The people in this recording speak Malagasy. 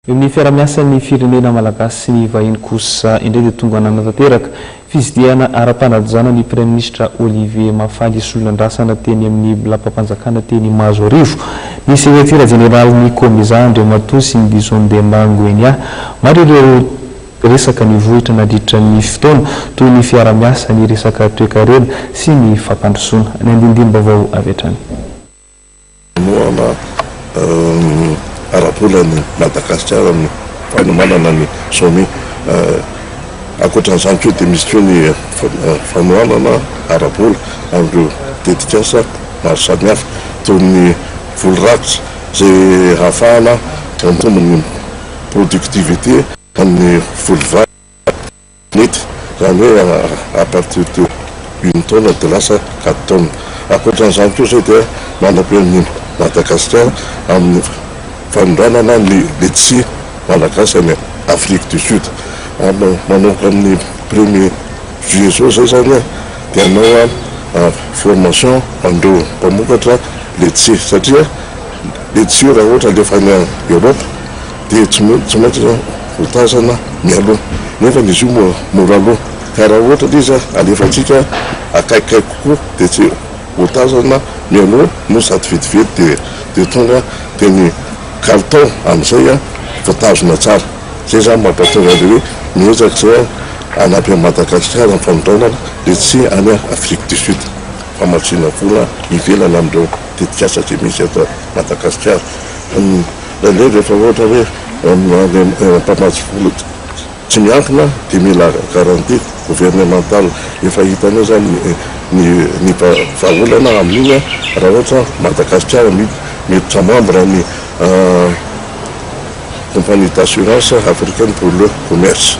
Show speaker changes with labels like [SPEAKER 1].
[SPEAKER 1] Eo amin'ny fiarahamiasan'ny firenena malagasy sy ny vahiny kosa indray dia tonga nanatanteraka fitsidihana ara-panajana ny Praiminisitra Olivier Mahafaly Solonandrasana teny amin'ny lapam-panjakana teny Mahazoarivo ny sekretera jeneralin'ny Comesa Andriamatoa Sindiso Ndemba Ngwenya. Maro ireo resaka nivohitra nandritra ny fotoana toy ny fiarahamiasa, ny resaka toekarena sy ny fampandrosoana. Ny andindinim-baovao avy hatrany.
[SPEAKER 2] Fanohanana ara-bola an'i Madagasikara amin'ny fanomanana ny sommet. Ankoatran'izany koa dia misy koa ny fanohanana ara-bola amin'ireo tetikasa maro samihafa toy ny voly rakotra izay ahafahana mampitombo ny productivité amin'ny voly vary. Mety, izany hoe à partir de une tonne dia lasa quatre tonnes. Ankoatran'izany koa izay dia manampy an'i Madagasikara amin'ny fanondranana ny letchis malagasy any Afrique du Sud. Ary manomboka amin'ny premier juillet izao izay izany dia hanao formation an'ireo mpamokatra letchis satria letchis io raha ohatra alefa any Europe dia tsy maintsy hotazana mialoha nefa izy io mora aloha ka raha ohatra ilay izy alefantsika akaikikaiky kokoa dia tsy hotazana mialoha no sady vetivety dia dia tonga dia ny kalitao amin'izay voatazona tsara. Izay izany mampatonga an'ilay hoe miezaka izay hanampy an'i Madagasikara amin'ny fanondranana letchis any Afrique du Sud, famatsiana vola ivelany amin'ireo tetikasa izay misy eto Madagasikara. Indraindray rehefa ohatra hoe mpamatsy vola tsy miankina dia mila garantie gouvernementale. Efa hitanao izany ny ny vahaolana amin'iny raha ohatra Madagasikara miditra membre ny compagnie d'assurance africaine pour le commerce.